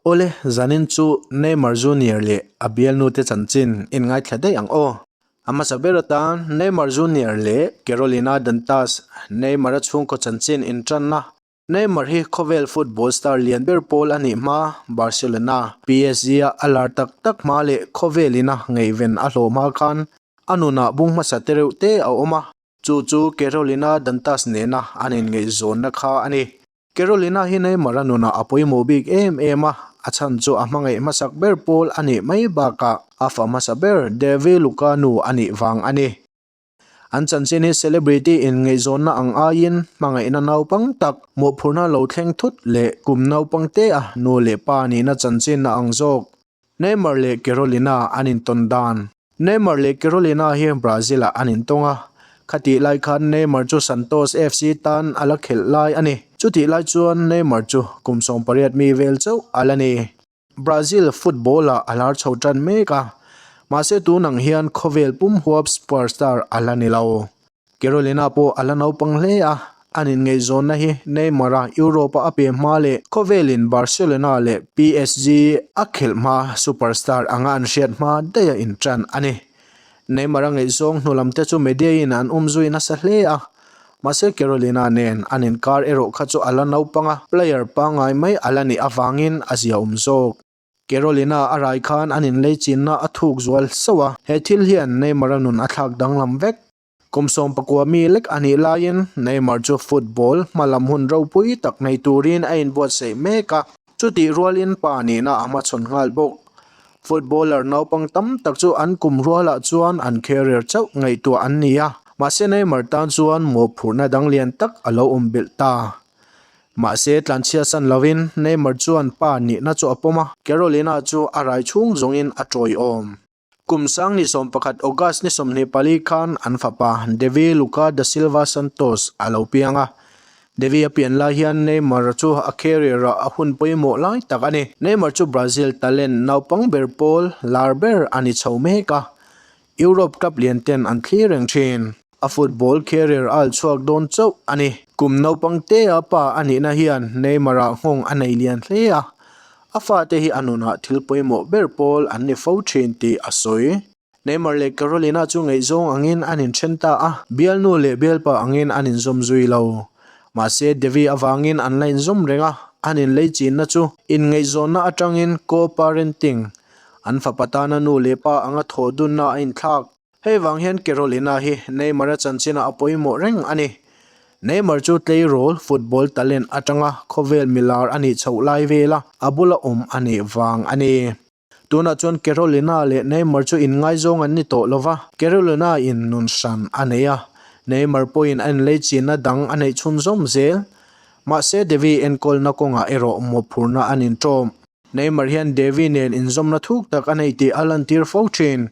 Awle, zanin chu Neymar Junior leh a bialnu te chanchin in ngaithla daih ang aw. A hmasa ber atan Neymar Junior leh Carolina Dantas, Neymar-a chhungkaw chanchin intanna Neymar hi khawvel football star lian ber pawl a nih hma, Barcelona, PSG-a a lar tak tak hma leh khawvelina ngaihven a hlawh hma khan a nunah bung hmasa te reuh te a awm a, chu chu Carolina Dantas nena an inngaihzawnna kha a ni. Carolina hi Neymar-a nunah a pawimawh bik em em a, a chhan chu a hmangaih hmasak ber pawl a nih mai bakah a fa hmasa ber Davi Luca nu a nih vang a ni. An chanchin hi celebrity in ngaihzawnna ang aiin hmangaihna naupang tak, mawhphurhna lo thleng thut leh kum naupang te a nu leh pa nihna chanchin a ang zawk. Neymar leh Carolina an intawn dan. Neymar leh Carolina hi Brazil ah an intawng a, khatih lai khan Neymar chu Santos FC tan a la khelh lai a ni. Chutih lai chuan Neymar chu kum 18 mi vel chauh a la ni. Brazil football-ah a lar chho tan mek a, mahse tun ang hian khawvel pum huap superstar a la ni lo. Carolina pawh a la naupang hle a, an inngaihzawnna hi Neymar-a Europe-a a pe hma leh khawvelin Barcelona leh PSG a khelh hma superstar anga an hriat hma daih a intan a ni. Neymar-a ngaihzawng hnu lam te chu media-in an um zui nasa hle a, mahse Carolina nen an inkar erawh kha chu a la naupang a, player pangngai mai a la nih avangin a ziaawm zawk. Carolina a rai khan an inlei chinna a thuk zual sauh a, he thil hian Neymar-a nun a thlak danglam vek. Kum 19 mi lek a nih laiin Neymar chu football hma lam hun ropui tak nei turin a inbuatsaih mek a, chutih rualin pa nihna a hmachhawn nghal bawk. Footballer naupang tam tak chu an kum rualah chuan an career chauh ngaihtuah an ni a, mahse Neymar tan chuan mawhphurhna dang lian tak a lo awm belh ta. Mahse tlanchhia san lovin Neymar chuan pa nihna chu a pawm a, Carolina chu a rai chhung zawngin a tawiawm. Kum sang ni 11 August ni 24 khan an fapa Devi Luca da Silva Santos a lo piang a. Devi a pian lai hian Neymar chu a career ah a hun pawimawh lai tak a ni. Neymar chu Brazil talent naupang ber pawl lar ber a ni chho mek a, Europe club lian ten an thlir reng thin. A football career a alchhuak dawn chauh a ni. Kum naupang te a pa a nihna hian Neymar-ah nghawng a nei lian hle a, a fate hi a nunah thil pawimawh ber pawl an ni fo thin tih a sawi. Neymar leh Carolina chu ngaihzawng angin an inthen ta a, bialnu leh bialpa angin an inzawm zui lo. Mahse Devi avangin an la inzawm reng a, an inlei chinna chu inngaihzawnna atangin co-parenting, an fapa tana nu leh pa anga thawh dunna a inthlak. Hei vang hian Carolina hi Neymar-a chanchinah a pawimawh reng a ni. Neymar chu tleirawl football talent atanga khawvel milar a nih chhoh lai vela a bula awm a nih vang a ni. Tunah chuan Carolina leh Neymar chu inngaizawng an ni tawh lova, Carolina-in nun hran a nei a, Neymar pawhin a inlei chinna dang a neih chhunzawm zel. Mahse Devi enkawlna kawngah erawh mawhphurhna an inṭawm. Neymar hian Devi nen inzawmna thuk tak a nei tih a lantir fo thin.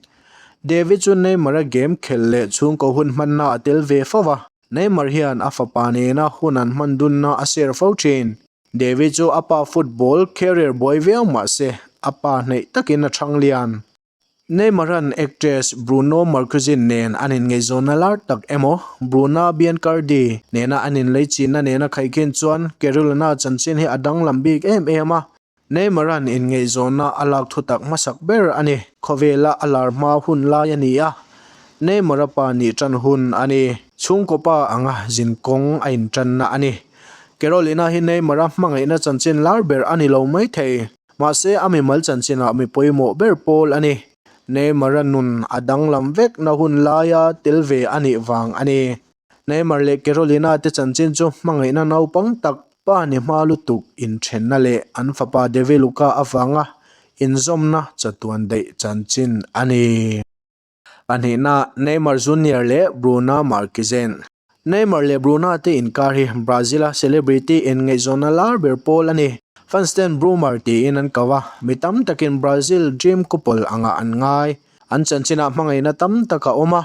Devi chu Neymar-a game khelh leh chhungkaw hun hmanna a tel ve fo va, Neymar hian a fapa nena hun an hman dunna a share fo thin. Devi chu a pa football career buai viau mah se, a pa hneih takin a chhang lian. Neymar-a'n actress Bruno Marquezine nen an inngaihzawnna lar tak emaw, Bruna Biancardi nena an inleichinna nena khaikhin chuan Carolina chanchin hi a danglam bik em em a. Neymar-a'n inngaihzawnna a lak thu tak hmasak ber a ni. Khawvela a lar hma hun lai a ni a, Neymar-a pa nih tan hun a ni. Chhungkaw pa anga zinkawng a intanna a ni. Carolina hi Neymar-a hmangaihna chanchin lar ber a ni lo maithei. Mahse, a mimal chanchinah mi pawimawh ber pawl a ni. Neymar-a nun a danglam vekna hun laia tel ve a nih vang a ni. Neymar leh Carolina te chanchin chu hmangaihna naupang tak, pa ni hma lutuk inthenna leh an fapa Devi Luka avanga inzawmna chatuan daih chanchin a ni. Pahnihna, Neymar Junior leh Bruna Marquezine. Neymar leh Bruna te inkar hi Brazil-a celebrity inngaihzawnna lar ber pawl a ni. Fans ten Brumar tiin an ko a, mi tam takin Brazil dream couple angah an ngai. An chanchinah hmangaihna tam tak a awm a,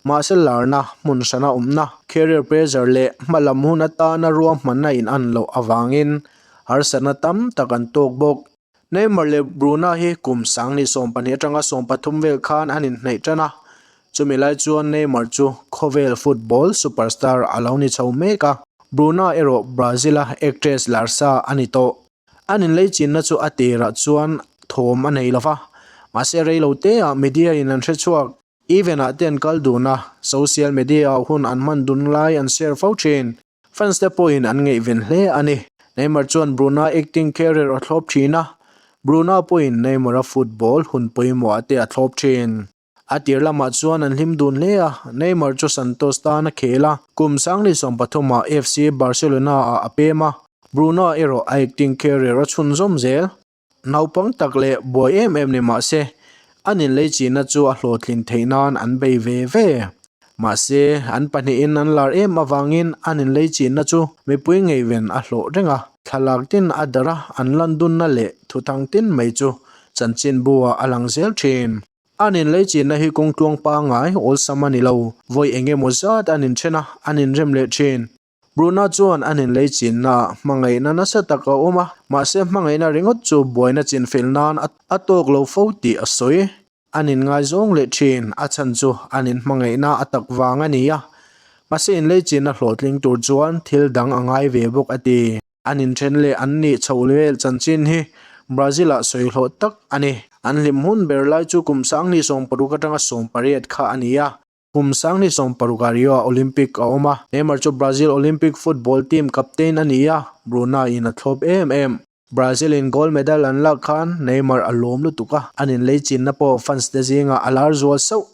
mahse larna, hmun hrana awmna, career pressure leh hmalam hun atana ruahmanna inan loh avangin harsatna tam tak an tawk bawk. Neymar leh Bruna hi kum sang ni 12 atanga 13 vel khan an inhnaih tan a, chumi lai chuan Neymar chu khawvel football superstar a lo ni chho mek a, Bruna erawh Brazil-a actress lar sa a ni tawh. An inleichinna chu a tirah chuan thawm a nei lo va, mahse reiloteah media in an hrechhuak. Event ah te an kal dun a, social media ah hun an hman dun lai an share fo thin. Fans te pawhin an ngaihven hle a ni. Neymar chuan Bruna acting career a thlawp thin a, Bruna pawhin Neymar-a football hun pawimawh ah te a thlawp thin. A tir lamah chuan an hlim dun hle a, Neymar chu Santos tan a khel a, kum 2013 ah FC Barcelona ah a pem a, Bruna erawh a acting career a chhunzawm zel. Naupang tak leh buai em em ni mah se, an inleichihna chu a hlawhtlin theih nan an bei ve ve. Mahse, an pahnihin an lar em avangin an inleichihna chu mipui ngeiven a hlawh reng a, thlalak tin a darh a, an landunna leh thuthang tin mai chu chanchinbu ah a lang zel thin. An inleichihna hi kawngtluang pangngai awlsam a ni lo, vawi eng emaw zat an inthen a, an inrem leh thin. Bruna chuan an inlei chinna hmangaihna nasa tak a awm a, mahse hmangaihna ringawt chu buaina chinfel nan a tawk lo fo tih a sawi. An inngaizawng leh thin, a chhan chu an inhmangaihna a tak vang a ni a, mahse inlei chinna hlawhtling tur chuan thil dang a ngai ve bawk a ti. An inthen leh an nih chhoh vel chanchin hi Brazil-ah sawi hlawh tak a ni. An hlim hun ber lai chu kum 2016 atanga 18 kha a ni a. Kum 2016 ah Rio ah Olympic a awm a, Neymar chu Brazil Olympic football team captain a ni a, Bruna in a thlawp em em. Brazil in gold medal an lak khan Neymar a lawm lutuk a, an inlei chinna pawh fans te zingah a lar zual sauh.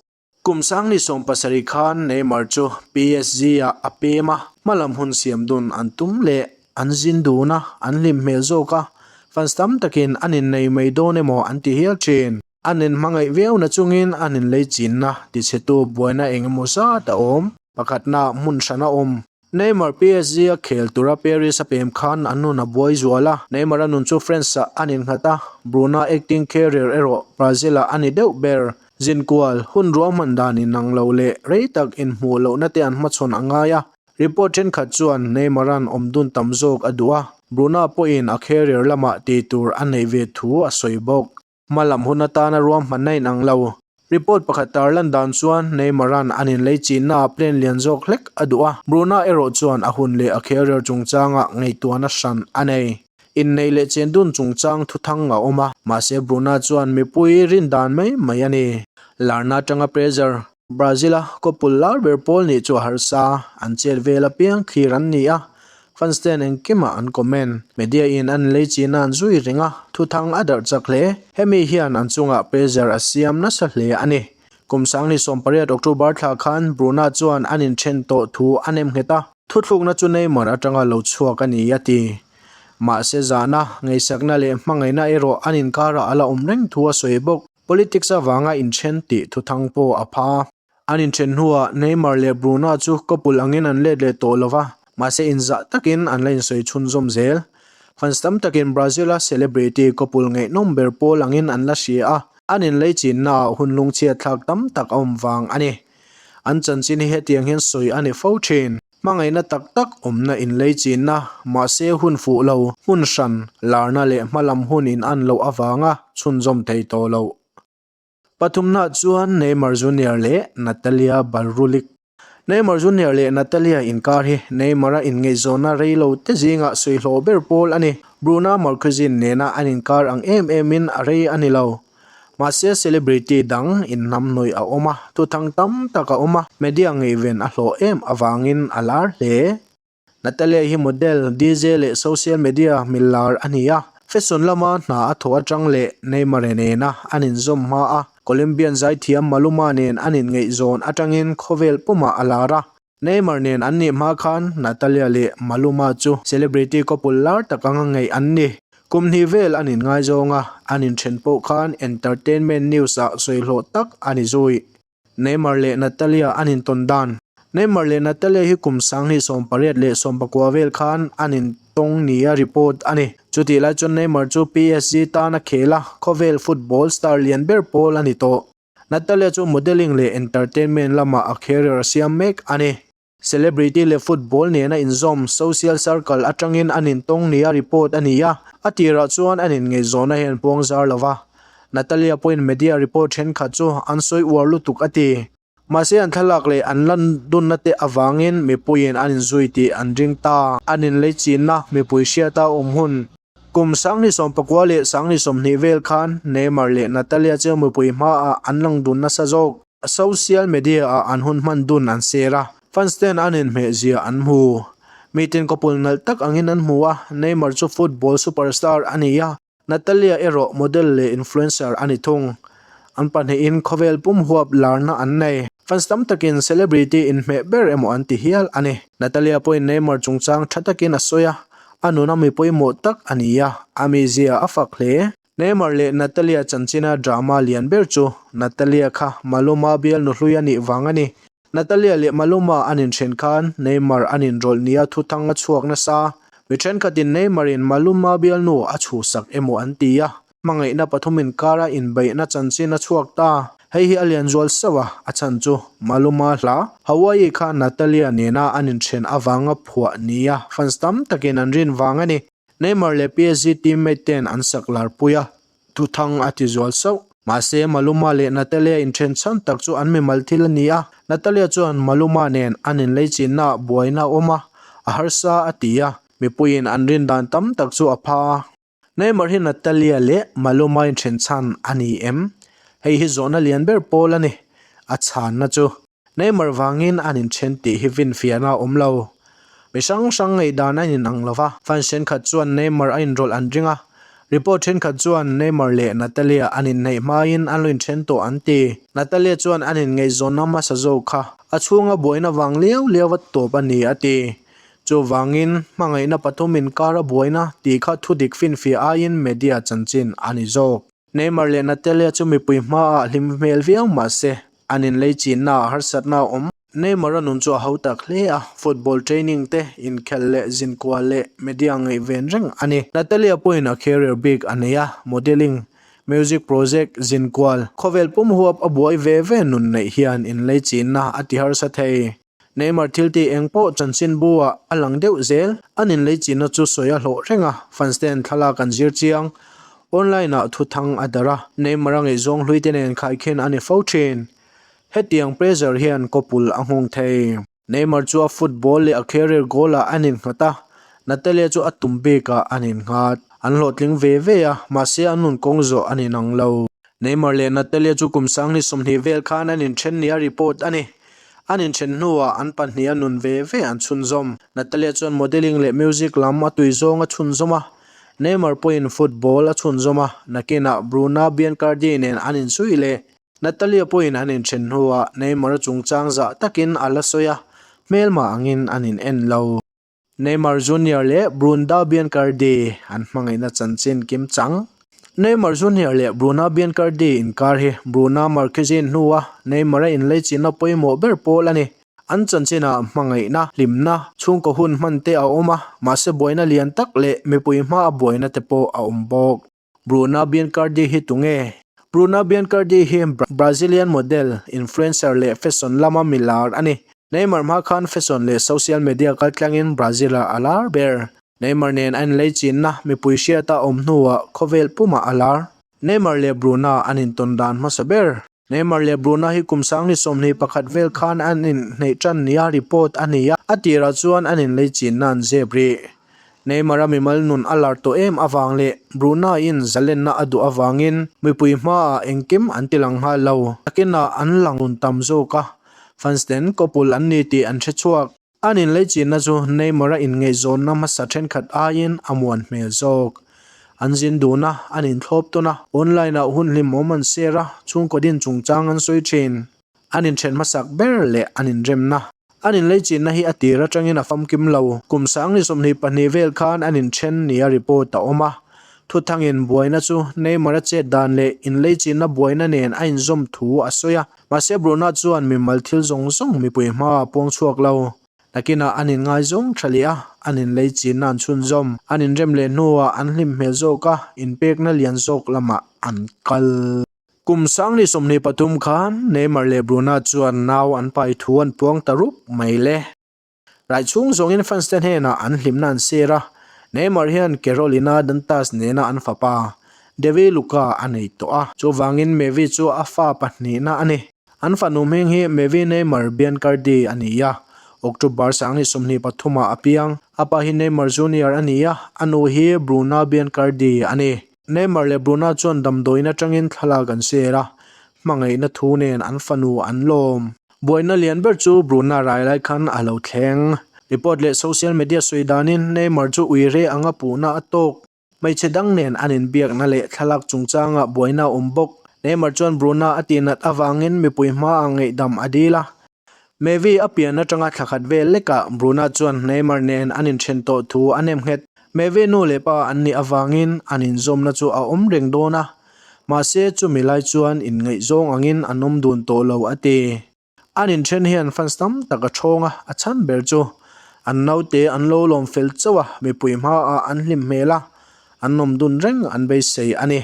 Kum 2017 khan Neymar chu PSG ah a pem a, hmalam hun siam dun an tum leh an zin dun a, an hlim hmel zawk a, fans tam takin an innei mai dawn emaw an ti hial thin. An inhmangaih viau na chungin an inlei chinna tichhetu buaina eng emaw zat a awm. Pakhatna hmun hran a awm. Neymar PSG a khel tura Paris a pem khan an nun a buai zual a, Neymar a nun chu France-ah an innghat a, Bruna acting career erawh Brazil-ah a ni deuh ber. Zinkual, hun ruahman dan inang lo leh rei tak inhmuh lohna te an hmachhawn a ngai a. Report thenkhat chuan Neymar-a'n awmdun tam zawk a duh a, Bruna pawhin a career lamah tih tur a neih ve thu a sawi bawk. Hmalam hun atana ruahmanna inang lo. Report pakhat tarlan dan chuan Neymar-a'n an inlei chinnaah plan lian zawk hlek a duh a, Bruna erawh chuan a hun leh a career chungchangah ngaihtuahna hran a nei. Inneih leh chendun chungchang thuthang a awm a, mahse Bruna chuan mipui rin dan mai mai a ni. Larna atanga pressure, Brazil-a khawpul lar ber pawl nih chu a harsa, an chet vel apiang thlir an ni a, fans ten engkimah an comment. Media in an lei chin a an zui reng a, thuthang a darh chak hle. Hemi hian an chungah pressure a siam nasa hle a ni. Kum 2018 October thla khan Bruna chuan an inthen tawh thu a nem nghet a, thuthlukna chu Neymar atanga lo chhuak a ni a ti. Mahse zahna, ngaihsakna leh hmangaihna erawh an inkarah a la awm reng thu a sawi bawk. Politics avanga inthen tih thuthang pawh a pha. An inthen hnuah Neymar leh Bruna chu couple angin an let leh tawh lova, mahse inzah takin an la insawi chhunzawm zel. Fans tam takin Brazil-a celebrity couple ngaihnawm ber pawl angin an la hria a, an inlei chinnaah hun lungchhiat thlak tam tak a awm vang a ni. An chanchin hi hetiang hian sawi a ni fo thin. Hmangaihna tak tak awmna inlei chinna, mahse hun fuh lo, hmun hran, larna leh hmalam hun in an loh avanga chhunzawm thei tawh lo. Pathumna chuan Neymar Junior leh Natalia Balrulik. Neymar Junior leh Natalia inkar hi Neymar-a inngaihzawnna rei lo te zingah suihlawh ber pawl a ni. Bruna Marquezine nena an inkar ang em emin a rei a ni lo. Mahse celebrity dang inhnamhnawih a awm a, thuthang tam tak a awm a, media ngaihven a hlawh em avangin a lar hle. Natalia hi model, DJ leh social media millar a ni a, fashion lama hna a thawh atang leh Neymar nena an inzawm hma a, Colombian zaithiam Maluma nen an inngaihzawn atangin khawvel pumah a lar a. Neymar nen an nih hma khan Natalia leh Maluma chu celebrity couple lar tak anga ngaih an ni. Kum hnih vel an inngaizawng a, an inthen pawh khan entertainment news ah sawi hlawh tak a ni zui. Neymar leh Natalia an intawn dan. Neymar leh Natalia hi kum 2018 leh 19 vel khan an intawng nia report a ni. Chutih lai chuan Neymar chu PSG tan a khel a, khawvel football star lian ber pawl a ni tawh. Natalia chu modelling leh entertainment lamah a career a siam mek a ni. Celebrity leh football nena inzawm social circle atangin an intawng nia report a ni a, a tirah chuan an inngaihzawnna hian puang zar lo va. Natalia pawhin media report thenkhat chu an sawi uar lutuk a ti. Mahse an thlalak leh an lan dunna te avangin mipuiin an inzui tih an ring ta. An inlei chinna mipui hriata awm hun. Kum 1990 leh 1920 vel khan Neymar leh Natalia chu mipui hmaah an lang dun nasa zawk. Social media-ah an hun hman dun an share a, fans ten an inhmeh zia an hmu. Mitin couple nalh tak angin an hmu a, Neymar chu football superstar a ni a, Natalia erawh model leh influencer a ni thung. An pahnihin khawvel pum huap larna an nei. Fans tam takin celebrity inhmeh ber emaw an ti hial a ni. Natalia pawhin Neymar chungchang tha takin a sawi a, a nuna mi pawimawh tak a ni a, a mizia a fak hle. Neymar leh Natalia chanchina drama lian ber chu Natalia kha Maluma bialnu hlui a nih vang a ni. Natalia leh Maluma an inthen khan Neymar an inrawlh nia thuthang a chhuak nasa. Mi thenkhatin Neymar-in Maluma bialnu a chhuhsak emaw an ti a, hmangaihna pathum inkara inbeihna chanchin a chhuak ta. Hei hi a lian zual sauh a, a chhan chu Maluma hla Hawaii kha Natalia nena an inthen avanga phuah nia fans tam takin an rin vang a ni. Neymar leh PSG teammate ten an sak larpui a, thuthang a ti zual sauh. Mahse, Maluma leh Natalia inthen chhan tak chu an mimal thil a ni a, Natalia chuan Maluma nen an inleichinnaah buaina a awm a, a harsa a ti a, mipuiin an rin dan tam tak chu a pha a. Neymar hi Natalia leh Maluma inthen chhan a ni em? Hei hi zawhna lian ber pawl a ni. A chhanna chu Neymar vangin an inthen tih hi finfiahna a awm lo. Mi hrang hrang ngaihdan a inang lo va, fans thenkhat chuan Neymar a inrawlh an ring a, report thenkhat chuan Neymar leh Natalia an inhneih hmain an lo inthen tawh an ti. Natalia chuan an inngaihzawnna hmasa zawk kha a chhunga buaina vang liau liau a tawp a ni a ti. Chuvangin, hmangaihna pathum inkar a buaina tih kha thudik finfiah aiin media chanchin a ni zawk. Neymar leh Natalia chu mipui hmaah hlim hmel viau mah se, an inlei chinnaah harsatna a awm. Neymar-a nun chu a ho tak hle a, football training te, inkhelh leh zinkual leh media ngaihven reng a ni. Natalia pawhin a career bik a nei a, modelling, music project, zinkual, khawvel pum huap a buai ve ve nun neih hian inlei chinna a ti harsa thei. Neymar thiltih eng pawh chanchinbu ah a lang deuh zel. An inlei chinna chu sawi a hlawh reng a, fans ten thlalak an zir chiang. Online ah thuthang a darh a, Neymar a ngaihzawng hlui te nen khaikhin a ni fo thin. Hetiang pressure hian kawpul a nghawng thei. Neymar chu a football leh a career goal ah an innghat a, Natalia chu a tum bik ah an innghat. An hlawhtling ve ve a, mahse an nun kawng zawh an inang lo. Neymar leh Natalia chu kum 2020 vel khan an inthen nia report a ni. An inthen hnuah an pahnih a nun ve ve an chhunzawm. Natalia chuan modelling leh music lam a tui zawng a chhunzawm a, Neymar pawhin football a chhunzawm a, nakinah Bruna Biancardi nen an inchhui leh. Natalia pawhin an inthen hnuah Neymar-a chungchang zah takin a la sawi a, hmelma angin an in en lo. Neymar Junior leh Brunda Biancardi an hmangaihna chanchin kim chang. Neymar Junior leh Bruna Biancardi inkar hi Bruna Marquezine hnua Neymar-a inleichina pawimawh ber pawl a ni. An chanchinah hmangaihna, hlimna, chhungkaw hun hman te a awm a, mahse buaina lian tak leh mipui hmaa buaina te pawh a awm bawk. Bruna Biancardi hi tunge? Bruna Biancardi hi Brazilian model, influencer leh fashion lama mi lar a ni. Neymar hma khan fashion leh social media kaltlangin Brazil-ah a lar ber. Neymar nen a inlei chinna mipui hriata awm hnuah khawvel pumah a lar. Neymar leh Bruna an intawn dan hmasa ber. Neymar leh Bruna hi kum 2021 vel khan an inhneih tan nia report a ni a, a tirah chuan an inlei chinna an zep rih. Neymar-a mimal nun a lar tawh em avang leh Brunei-in zalenna a duh avangin mipui hmaah engkim an ti lang nghal lo. Nakinah an lang nun tam zawk a, fans ten couple an ni tih an hre chhuak. An inlei chinna chu Neymar-a inngaihzawnna hmasa thenkhat aiin a muan hmel zawk. An zin dun a, an inthlawp tawn a, online-ah hun hlimawm an share a, chhungkaw din chungchang an sawi thin. An inthen hmasak ber leh an inremna. An inleichinna hi a tir atangin a famkim lo. Kum 22 vel khan an inthen nia report a awm a. Thuthangin buaina chu Neymar-a chet dan leh inleichinna buaina nen a inzawm thu a sawi a. Mahse Bruna chuan mimal thil zawng zawng mipui hmaah a puang chhuak lo. Nakinah an inngaizawng tha leh a, an inleichinna an chhunzawm. An inrem leh hnuah an hlim hmel zawk a, inpekna lian zawk lamah an kal. Kum 2023 khan Neymar leh Bruna chuan nau an pai thu an puang ta rup mai le. Rai chhung zawngin fans te hnenah an hlimna an share a, Neymar hian Carolina Dantas nena an fapa Devi Luca a nei tawh a, chuvangin Mevi chu a fa pahnihna a ni. An fanu hming hi Mevi Neymar Biancardi a ni a, October 23 ah a piang. A pa hi Neymar Junior a ni a, a nu hi Bruna Biancardi a ni. Neymar leh Bruna chuan damdawiin atangin thlalak an share a, hmangaihna thu nen an fanu an lawm. Buaina lian ber chu Bruna rai lai khan a lo thleng. Report leh social media sawi danin Neymar chu uire anga puhna a tawk. Hmeichhe dang nen an inbiakna leh thlalak chungchangah buaina a awm bawk. Neymar chuan Bruna a tihnat avangin mipui hmaah ngaihdam a dil a. Mevi a pian atanga thla khat vel lekah Bruna chuan Neymar nen an inthen tawh thu a nem nghet. Mevi nu leh pa an nih avangin an inzawmna chu a awm reng dawn a, mahse chumi lai chuan inngaihzawng angin an awm dun tawh lo a ti. An inthen hian fans tam tak a thawng a, a chhan ber chu an naute an lo lawm fel chauh a, mipui hmaah an hlim hmel a, an awm dun reng an beisei a ni.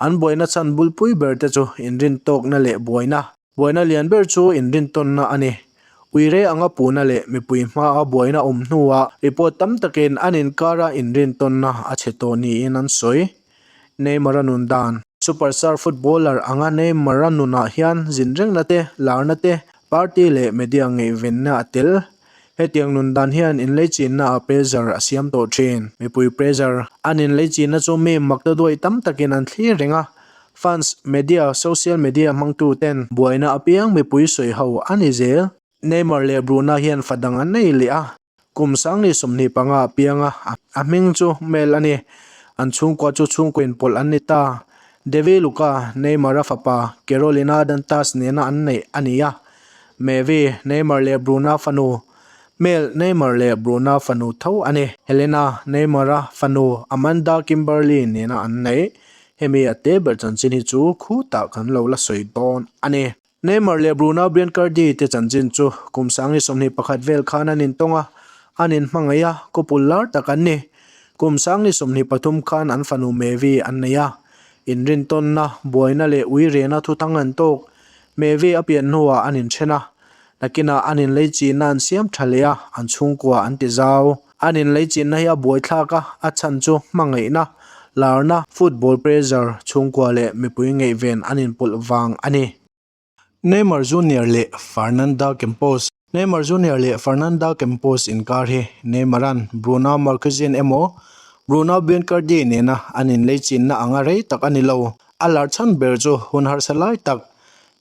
An buaina chhan bulpui ber te chu inrintawkna leh buaina. Buaina lian ber chu inrintawnna a ni. Uire anga puhna leh mipui hmaa buaina awm hnuah report tam takin an inkara inrintawnna a chhe tawh niin an sawi. Neymar-a nun dan. Superstar footballer anga Neymar-a nunah hian zin rengna te, larna te, party leh media ngaihvenna a tel. Hetiang nun dan hian inleichinna ah pressure a siam tawh thin. Mipui pressure an inleichinna chu mi makta duai tam takin an thlir reng a. Fans, media, social media hmangtu ten buaina apiang mipui sawi ho a ni zel. Neymar leh Bruna hian fa dang an nei leh a. Kum sangni 25 a piang a, a hming chu Mel a ni. An chhungkua chu chhungkaw inpawlh an ni ta. Devi Luka, Neymar-a fapa, Carolina Dantas nena an neih a ni a. Mevi, Neymar leh Bruna fanu, Mel, Neymar leh Bruna fanu tho a ni. Helena, Neymar-a fanu, Amanda Kimberly nena an neih. Hemi a te ber chanchin hi chu khutah kan lo la sawi dawn a ni. Neymar leh Bruna Biancardi te chanchin chu kum sangni 21 vel khan an intawng a, an inhmangaih a, kawpul lar tak an ni. Kum sangni 23 khan an fanu Mevi an nei a, inrintawnna, buaina leh uirena thuthang an tawk. Mevi a pian hnuah an inthen a, nakinah an inleichihna an siam tha leh a, an chhungkua an ti zau. An inleichihna hi a buaithlak a, a chhan chu hmangaihna, larna, football pressure, chhungkua leh mipui ngaihven an inpawlh vang a ni. Neymar Junior leh Fernanda Campos Neymar Junior leh Fernanda Campos inkar hi Neymar-a'n Bruna Marquezine emaw Bruna Biancardi nena an inleichinna anga rei tak a ni lo. A lar chhan ber chu hun harsa lai tak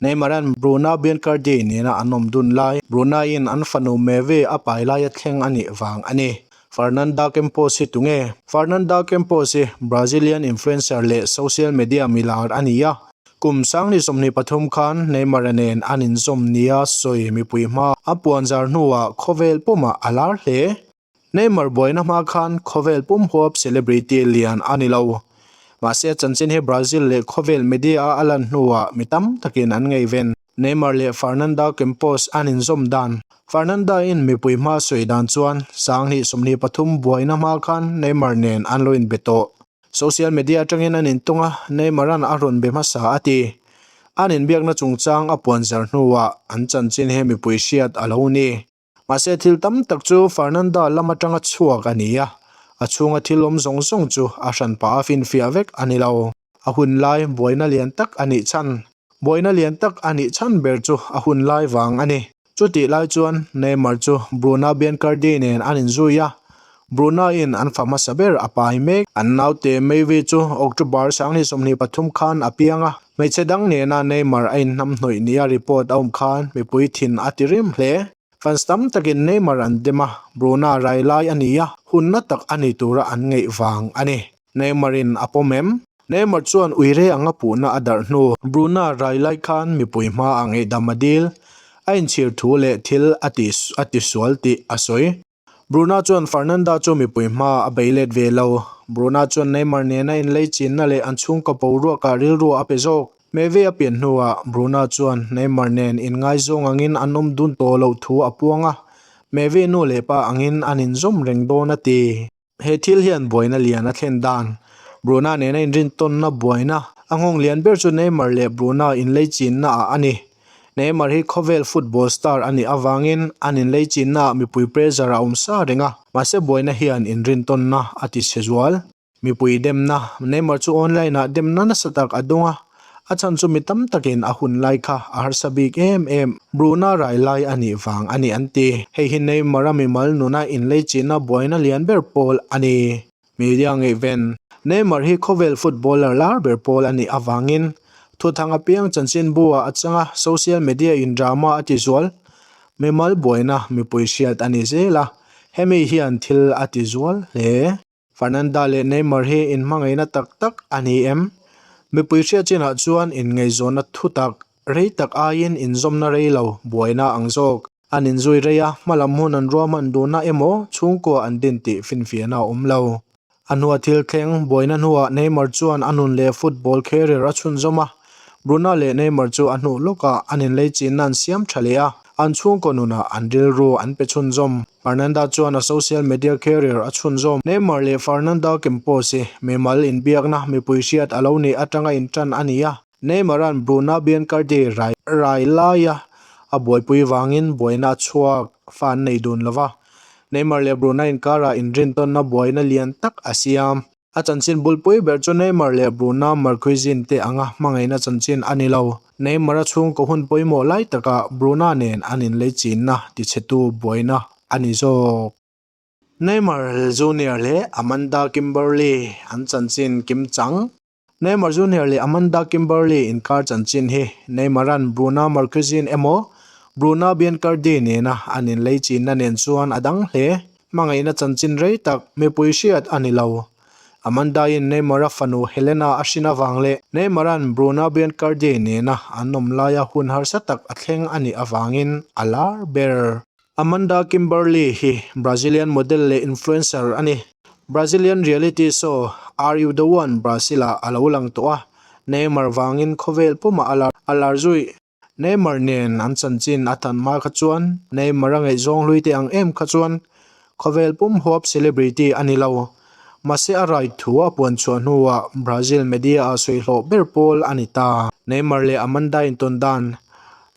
Neymar-a'n Bruna Biancardi nena an awm dun lai, Bruna-in an fanu Meve a pai laia thleng a nih vang a ni. Fernanda Campos hi tunge? Fernanda Campos hi Brazilian influencer leh social media milar a ni a. Kum sangni 23 khan Neymar-a nen an inzawm nia sawi mipui hma a puanzar hnuah khawvel pumah a lar hle. Neymar buaina hma khan khawvel pum huap celebrity lian a ni lo. Mahse chanchin hi Brazil leh khawvel media a lan hnuah mi tam takin an ngaihven. Neymar leh Fernanda Campos an inzawm dan. Fernanda in mipui hma sawi dan chuan 2023 buaina hma khan Neymar nen an lo inbe tawh. Social media atangin an intawng a, Neymar-a'n a rawn be hmasa a ti. An inbiakna chungchang a puanzar hnuah an chanchin hi mipui hriat a lo ni. Mahse thil tam tak chu Fernanda lam atanga chhuak a ni a, a chhunga thil awm zawng zawng chu a hran pah a finfiah vek a ni lo. A hun lai buaina lian tak a nih chhan. Buaina lian tak a nih chhan ber chu a hun lai vang a ni. Chutih lai chuan Neymar chu Bruna Biancardi nen an inzui a, Bruna-in an fa hmasa ber a pai mek. An naute Meyvi chu October 23 khan a piang a, Hmeichhe dang nena Neymar a inhnamhnawih nia report a awm khan mipui thin a ti rim hle. Fans tam takin Neymar an dem a, Bruna rai lai a ni a, hun na tak a ni tura an ngaih vang a ni. Neymar-in a pawm em? Neymar chuan uire anga puhna a darh hnu. Bruna rai lai khan mipui hmaah ngaihdam a dil, a inchhir thu leh thil a ti a tisual tih a sawi. Bruna chuan Fernanda chu mipui hma a bei let ve lo. Bruna chuan Neymar nena inlei chinna leh an chhungkaw boruakah rilru a pe zawk. Meve a pian hnuah Bruna chuan Neymar nen inngaizawng angin an awm dun tawh loh thu a puang a, Meve nu leh pa angin an inzawm reng dawn a ti. He thil hian buaina lian a thlen dan. Bruna nena inrintawnna buaina a nghawng lian ber chu Neymar leh Bruna inlei chinna ah a ni. Neymar hi khawvel football star a nih avangin an inlei chinnaah mipui pressure a awm sa reng a, mahse buaina hian inrintawnna a ti chhe zual. Mipui demna, Neymar chu online-ah demna nasa tak a dawng a, A chhan chu mi tam takin a hun lai kha a harsa bik em em. Bruna rai lai a nih vang a ni an ti. Hei hi Neymar-a mimal nuna inleichihna buaina lian ber pawl a ni. Media ngaihven. Neymar hi khawvel footballer lar ber pawl a nih avangin thuthang apiang chanchinbu ah a chang a, social media in drama a ti zual. Mimal buaina mipui hriat a ni zel a, hemi hian thil a ti zual hle. Fernanda leh Neymar hi inhmangaihna tak tak a ni em? Mipui hriat chinah chuan inngaihzawnna thu tak, rei tak aiin inzawmna rei lo, buaina ang zawk. An inzui rei a, hmalam hun an ruahman duhna emaw chhungkua an din tih finfiahna a awm lo. A hnua thil thleng, buaina hnuah Neymar chuan a nun leh football career a chhunzawm a, Bruna leh Neymar chu a hnuh lawkah an inleichinna an siam tha leh a, an chhungkaw nunah an rilru an pe chhunzawm. Fernanda chuan a social media career a chhunzawm. Neymar leh Fernanda Campos hi mimal inbiakna mipui hriat a lo nih atanga intan a ni a, Neymar-a'n Bruna Biancardi rai rai laia a buaipui vangin buaina a chhuak fa an nei dun lo va, Neymar leh Bruna inkarah inrintawnna buaina lian tak a siam. A chanchin bulpui ber chu Neymar leh Bruna Marquezine te anga hmangaihna chanchin a ni lo. Neymar-a chhungkaw hun pawimawh lai takah Bruna nen an inleichinna tichhetu buaina a ni zawk. Neymar Junior leh Amanda Kimberley an chanchin kimchang. Neymar Junior leh Amanda Kimberley inkar chanchin hi Neymar-a'n Bruna Marquezine emaw Bruna Biancardi nena an inleichinna nen chuan a dang hle. Hmangaihna chanchin rei tak mipui hriat a ni lo. Amanda-in Neymar-a fanu Helena a hrin avang leh Neymar-a'n Bruna Biancardi nena an awm laia hun harsa tak a thleng a nih avangin a lar ber. Amanda Kimberley hi Brazilian model leh influencer a ni. Brazilian reality show Are You The One Brazil-ah a lo lang tawh a, Neymar vangin khawvel pumah a lar zui. Neymar nen an chanchin a tan hma kha chuan Neymar a ngaihzawng hlui te ang em kha chuan khawvel pum huap celebrity a ni lo. Mahse a rai thu a puan chhuah hnuah Brazil media ah sawi hlawh ber pawl a ni ta. Neymar leh Amanda intawn dan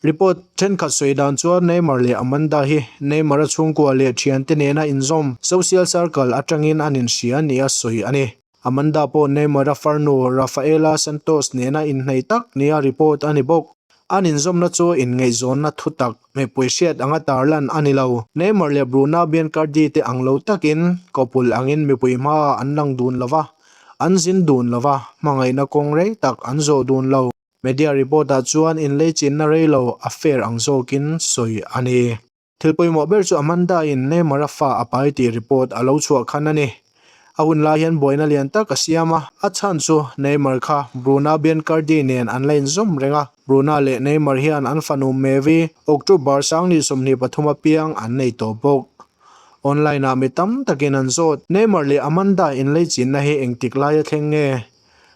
Report thenkhat sawi dan chuan Neymar leh Amanda hi Neymar a chhungkua leh thiante nena inzawm social circle atangin an inhria nia sawi a ni. Amanda pawh Neymar-a farnu Rafaela Santos nena inhnaih tak nia report a ni bawk. An inzawmna chu inngaihzawnna thu tak mipui hriat anga tarlan a ni lo. Neymar leh Bruna Biancardi te ang lo takin kawpul angin mipui hmaah an lang dun lo va, an zin dun lo va, hmangaihna kawng rei tak an zawh dun lo. Media report-ah chuan inleichinna rei lo affair ang zawkin sawi a ni. Thil pawimawh ber chu Amanda-in Neymar-a fa a pai tih report a lo chhuah khan a ni. A hun lai hian buaina lian tak a siam a, a chhan chu Neymar kha Bruna Biancardi nen an la inzawm reng a. Bruna leh Neymar hian an fanu Mevi, October 2023 apiang an nei tawh bawk. Online-ah mi tam takin an zawt, Neymar leh Amanda inleichinna hi engtik laia thleng nge?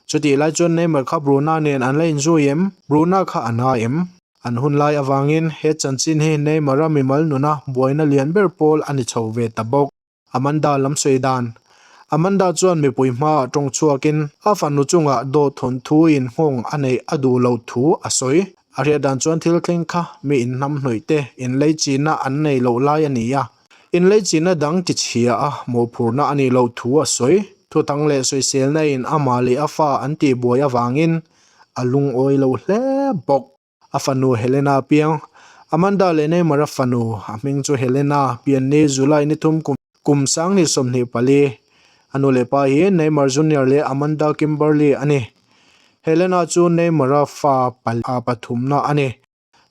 Chutih lai chuan Neymar kha Bruna nen an la inzui em? Bruna kha a na em? An hun lai avangin he chanchin hi Neymar-a mimal nuna buaina lian ber pawl a ni chho ve ta bawk. Amanda lam sawi dan. Amanda chuan mipui hmaah tawng chhuakin a fanu chungah dawt thawn thuin nghawng a neih a duh loh thu a sawi. A hriat dan chuan thil thleng kha mi inhnamhnawih te inleichina an nei loh lai a ni a. Inleichina dang tichhia a mawhphurhna a nih loh thu a sawi. Thutang leh sawiselna in amah leh a fa an tihbuai avangin A lungawi lo hle bawk. A fanu Helena piang. Amanda leh Neymar-a fanu, a hming chu Helena, pianni July ni thum kum kum 2024. A nu leh pa hi Neymar Junior leh Amanda Kimberly a ni. Helena chu Neymar-a fa pathumna a ni.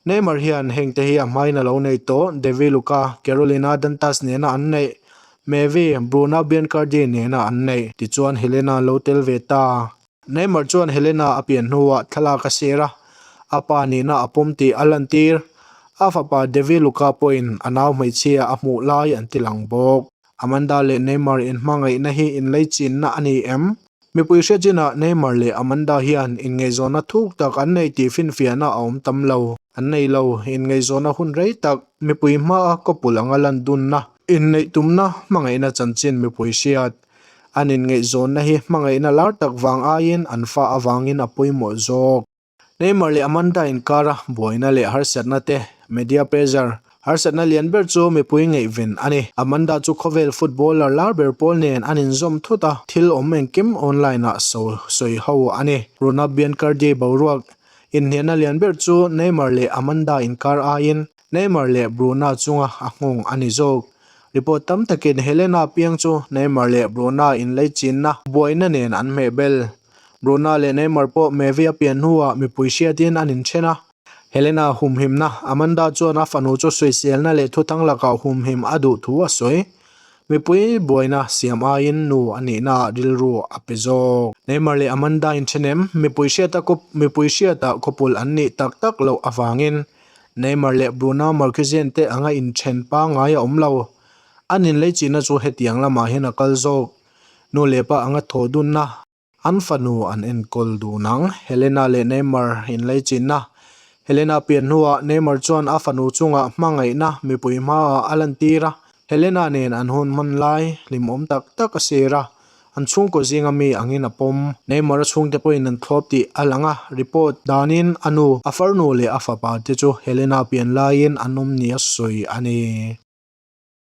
Neymar hian hengte hi a hmain a lo nei tawh, Davi Luca, Carolina Dantas nena an neih, Mevi, Bruna Biancardi nena an neih. Tichuan Helena lo tel ve ta. Neymar chuan Helena a pian hnuah thlalak a share a, a pa nihna a pawm tih a lantir. A fapa Davi Luca pawhin a nau hmeichhia a hmuh lai an ti lang bawk. Amanda leh Neymar inhmangaihna hi inleichinna a ni em? Mipui hre chinah Neymar leh Amanda hian inngaihzawnna thuk tak an nei tih finfiahna a awm tam lo. An nei lo, inngaihzawnna hun rei tak, mipui hmaa kawpul anga lan dunna, inneih tumna, hmangaihna chanchin mipui hriat. An inngaihzawnna hi hmangaihna lar tak vang aiin an fa avangin a pawimawh zawk. Neymar leh Amanda inkara buaina leh harsatna te, media pressure, Harsatna lian ber chu mipui ngaihven a ni. Amanda chu khawvel footballer lar ber pawl nen an inzawm thut a, thil awm engkim online-ah sawi ho a ni. Runa Biancardi boruak inhniahna lian ber chu Neymar leh Amanda inkar aiin Neymar leh Bruna chunga a nghawng a ni zawk. Report tam takin Helena piang chu Neymar leh Bruna inleichinna buaina nen an hmehbel. Bruna leh Neymar pawh Mevi a pian hnuah mipui hriatin an inthen a. Helena humhimna, Amanda chuan a fanu chu sawiselna leh thuthang lakah humhim a duh thu a sawi. Mipui buaina siam aiin nu a nihnaah rilru a pe zawk. Neymar leh Amanda inthen em? Mipui hriata mipui hriatah khawpul an nih tak tak loh avangin Neymar leh Bruna Marquezine te anga inthen pangngai a awm lo. An inleichihna chu hetiang lamah hian a kal zawk. Nu leh pa anga thawh dunna an fanu an enkawl dun ang. Helena leh Neymar inleichihna Helena pian hnuah Neymar chuan a fanu chungah hmangaihna mipui hmaah a lantir a. Helena nen an hun hman lai hlimawm tak tak a sir a. An chhungkaw zinga mi angin a pawm. Neymar-a chhungte pawhin an thlawp tih a lang a, report danin a nu, a farnu leh a fapa te chu Helena pian laiin an awm nia sawi a ni.